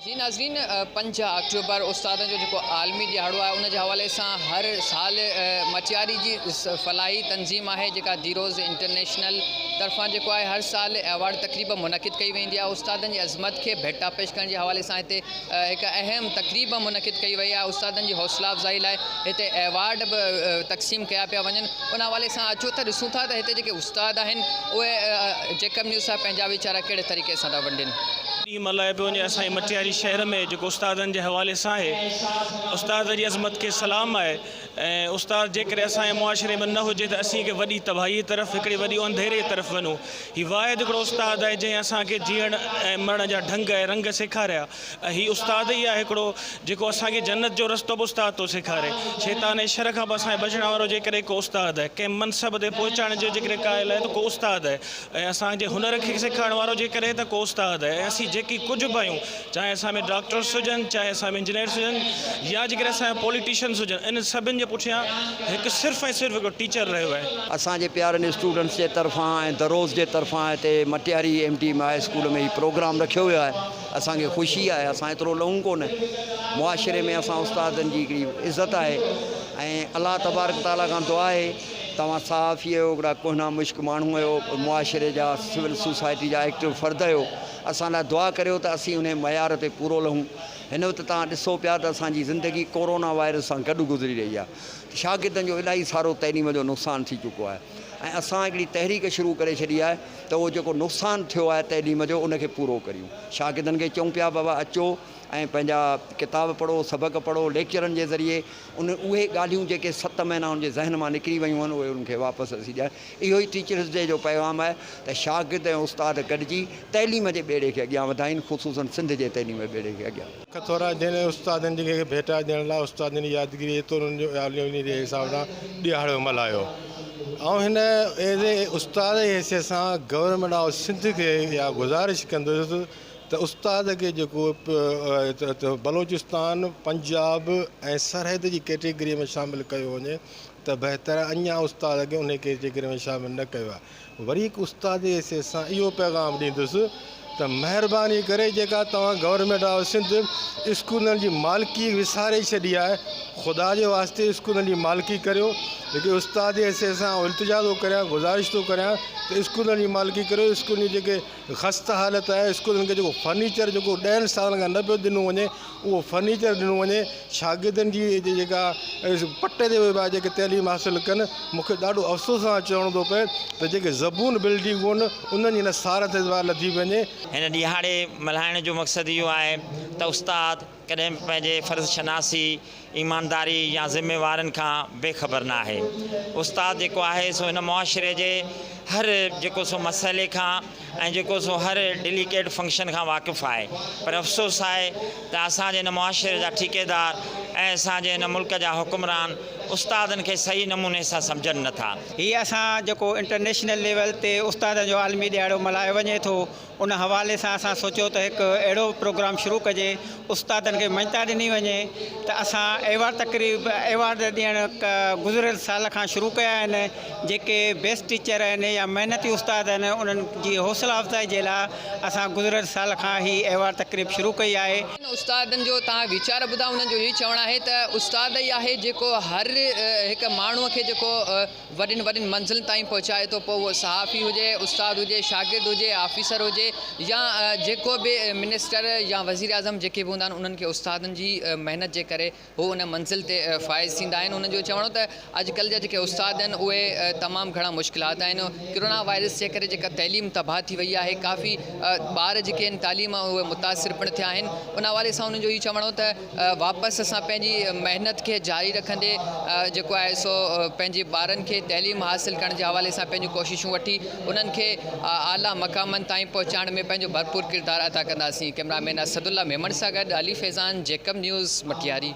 جي ناظرين پنج آڪٽوبر استادن جو جيڪو عالمي ڏهاڙو آهي ان جي حوالي سان هر سال مٽياري جي فلاحي تنظيم آهي جيڪا ديروز انٽرنيشنل طرفان جيڪو آهي هر سال ايوارڊ تقريب منعقد ڪئي ويندي آهي استادن جي عظمت کي ڀيٽا پيش ڪرڻ جي حوالي سان هتي هڪ اهم تقريب منعقد ڪئي وئي آهي استادن جي حوصلا افزائي لاء هتي ايوارڊ به تقسيم ڪيا پيا وڃن ان حوالي سان اچو ته ڏسون ٿا ته هتي جيڪي استاد آهن اهي جيڪب نيوز سان پنهنجا ويچارا ڪهڙي طريقي سان ٿا ونڊين. ڏينهن ملهايو پيو وڃي اسان جي مٽياري شهر ۾ جيڪو استادن جي حوالي سان آهي استاد جي عظمت کي سلام آهي ۽ استاد جيڪڏهن اسان جي معاشري ۾ نه هجي ته اسين هڪ وڏي تباهي طرف هڪڙي وڏي انڌيري طرف وڃون هي واحد هڪڙو استاد آهي جنهن اسان کي جيئڻ ۽ مرڻ جا ڍنگ ۽ رنگ سيکاريا ۽ هي استاد ئي آهي هڪڙو جيڪو اسان کي جنت جو رستو به استاد ٿو سيکاري شيطان جي شر کان به اسان کي بچڻ وارو جيڪڏهن ڪو استاد آهي ڪنهن منصب تي پهچائڻ جو جيڪڏهن قائل آهي ته ڪو استاد آهي ۽ اسان جي هنر کي سيکارڻ وارو جيڪڏهن ته ڪو استاد آهي ۽ اسين جيڪي ڪجهه به آهيون چاهي اسان ۾ ڊاڪٽرس هجن چاهي اسان ۾ انجنيئرس هجن يا جيڪڏهن اسان جا پوليٽيشنس هجن ان سڀن جي پٺيان هڪ صرف ۽ صرف هڪڙو ٽيچر رهيو آهي. اسان جي پيارن اسٽوڊنٽس جي طرفان ۽ دروز جي طرفان هتي Matiari M T M high school ۾ هي پروگرام رکيو ويو آهي اسان کي خوشي آهي اسان ايترو لهون ڪونه معاشري ۾ اسان استادن جي هڪڙي عزت آهي ۽ الله تبارڪ تعالي کان دعا آهي توهان صحافي آهيو هڪڙا ڪهنا مشڪ ماڻهو آهيو معاشري جا سول سوسائٽي جا ايڪٽو فرد آهيو اسان لاء دعا ڪريو ته اسين انهي معيار تي پورو لهون هن وقت توهان ڏسو پيا ته اسان جي زندگي ڪورونا وائرس سان گڏ گذري رهي آهي شاگردن جو الاهي سارو تعليم جو نقصان ٿي چڪو آهي ۽ اسان هڪڙي تحريڪ شروع ڪري ڇڏي آهي ته اهو جيڪو نقصان ٿيو آهي تعليم جو ان کي پورو ڪريون شاگردن کي چئون پيا بابا اچو ۽ پنهنجا ڪتاب پڙهو سبق پڙهو ليڪچرن جي ذريعي ان اهي ڳالهيون جيڪي ست مهينا ان جي ذهن مان نڪري ويون آهن اهي انهن کي واپس اسين ڏياريون. اهو ئي ٽيچرس ڊي جو پيغام آهي ته شاگرد ۽ استاد گڏجي تعليم جي ٻيڙي کي اڳيان وڌائين خصوصاً سنڌ جي تعليم جي ٻيڙي کي اڳيان. لک ٿورا جنهن استادن جي کي ڀيٽا ڏيڻ لاء استادن جي يادگيري جي طور انهن جو عالمي ڏينهن جي حساب سان ڏهاڙو ملهايو. آئون هن ايز اي استاد جي حيثيت سان گورنمينٽ آف سنڌ کي اها گذارش ڪندس ته استاد کي جيڪو بلوچستان، پنجاب ۽ سرحد جي ڪيٽيگري ۾ شامل ڪيو وڃي ته بهتر آهي اڃا استاد کي انهي ڪيٽيگري ۾ شامل نه ڪيو آهي وري هڪ استاد جي حيثيت سان اهو پيغام ڏيندس ته مهرباني ڪري جيڪا توهان گورنمينٽ آف سنڌ اسڪولن جي مالڪي وساري ڇڏي آهي خدا جي واسطي اسڪولن جي مالڪي ڪريو جيڪي استاد جي حيثيت سان آئون التجا ٿو ڪريان گذارش ٿو ڪريان ته اسڪولن جي مالڪي ڪريو اسڪولن جي جيڪي خسته حالت آهي اسڪولن کي جيڪو فرنيچر جيڪو ڏهن سالن کان نه پيو ڏنو وڃي اهو فرنيچر ڏنو وڃي شاگردن جي جيڪا پٽي تي ويبا جيڪي تعليم حاصل ڪن مونکي ڏاڍو افسوس سان چوڻو ٿو پئي ته جيڪي زبون بلڊنگون آهن انهن جي نه سار سنڀال لڌي وڃي. هن ڏهاڙي ملهائڻ جو مقصد اهو آهي ته استاد ڪڏهن به پنهنجي فرض شناسي، ايمانداري يا ذميوارين کان بي خبر نه آهي. استاد جيڪو آهي سو هن معاشري جي هر جيڪو سو مسئلي کان ۽ جيڪو سو هر ڊيليڪيٽ فنڪشن کان واقف آهي پر افسوس آهي ته اسان جي هن معاشري جا ٺيڪيدار ۽ اسان جي هن ملڪ جا حڪمران استادن کي صحيح نموني سان سمجهن نه ٿا. هي اسان جيڪو انٽرنيشنل ليول تي استادن جو عالمي ڏهاڙو ملهايو وڃي ٿو ان حوالي سان اسان سوچيو ته هڪ اهڙو پروگرام شروع ڪجي استادن کي مڃتا ڏني وڃي ته اسان ايوارڊ تقريب ايوارڊ ڏيڻ گذريل سال کان شروع ڪيا آهن جيڪي بيسٽ ٽيچر آهن يا محنتي استاد آهن انهن جي حوصلا افزائي جي لاء اسان گذريل سال کان هي ايوارڊ تقريب شروع ڪئي آهي. استادن جو توهان ويچار ٻڌا انهن جو هي چوڻ آهي ته استاد ئي آهي جيڪو هر هڪ ماڻهو کي جيڪو وڏين وڏين منزلن تائين پهچائي ٿو پوء اهو صحافي هجي، استاد هجي، شاگرد هجي، آفيسر هجي يا جيڪو به منسٽر يا وزيراعظم جيڪي به هوندا آهن انهن کي استادن جي محنت جي ڪري هو ان منزل تي فائز ٿيندا آهن انهن جو چوڻ هو ته اڄڪلهه جا جيڪي استاد آهن اهي تمام گهڻا مشڪلات آهن ڪرونا وائرس جي ڪري جيڪا تعليم تباهه ٿي وئي آهي ڪافي ٻار جيڪي آهن تعليم اهي متاثر پڻ ٿيا آهن ان حوالي سان انهن جو هي چوڻ هو ته واپس اسان پنهنجي محنت کي جاري رکندي جيڪو آهي سو پنهنجي ٻارن کي تعليم حاصل ڪرڻ جي حوالي سان پنهنجون ڪوششون وٺي انهن کي اعليٰ مقامن تائين پهچائڻ ۾ پنهنجو ڀرپور ڪردار ادا ڪنداسين ڪئميرا مين اسد الله ميمڻ سان گڏ علي فيضان جيڪب نيوز مٽياري.